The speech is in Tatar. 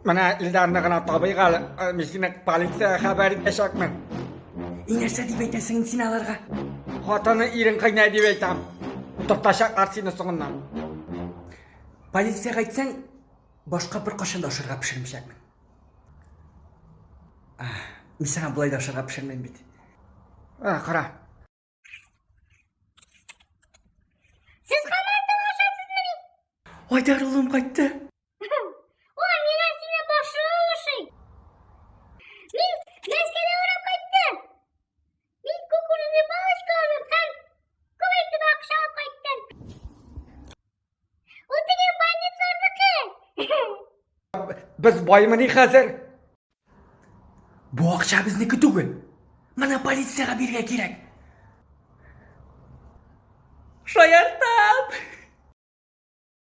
Менә Илдарны гына табыйк әле, мин сине полициягә хәбәр итәчәкмен. И нәрсә дип әйтәсең син аларга? Хатыны ирең кыйнай дип әйтәм. Утыртачаклар сине соңыннан. Полициягә әйтсәң, башка беркайчан да ашарга пешермәячәкмен. Мин сиңа болай да ашарга пешермим бит. Ә, кара. Сез һаман талашасызмыни? Айдар улым кайтты. Ой, миңа синең башың ошый. Мин Мәскәүдә урап кайттым. Мин кукурузный палочка алдым һәм күп итеп акча алып кайттым. Ул теге бандитларныкы. Без баймыни хәзер? Бу акча безнеке түгел. Моны полициягә бирергә кирәк. Шаяртам.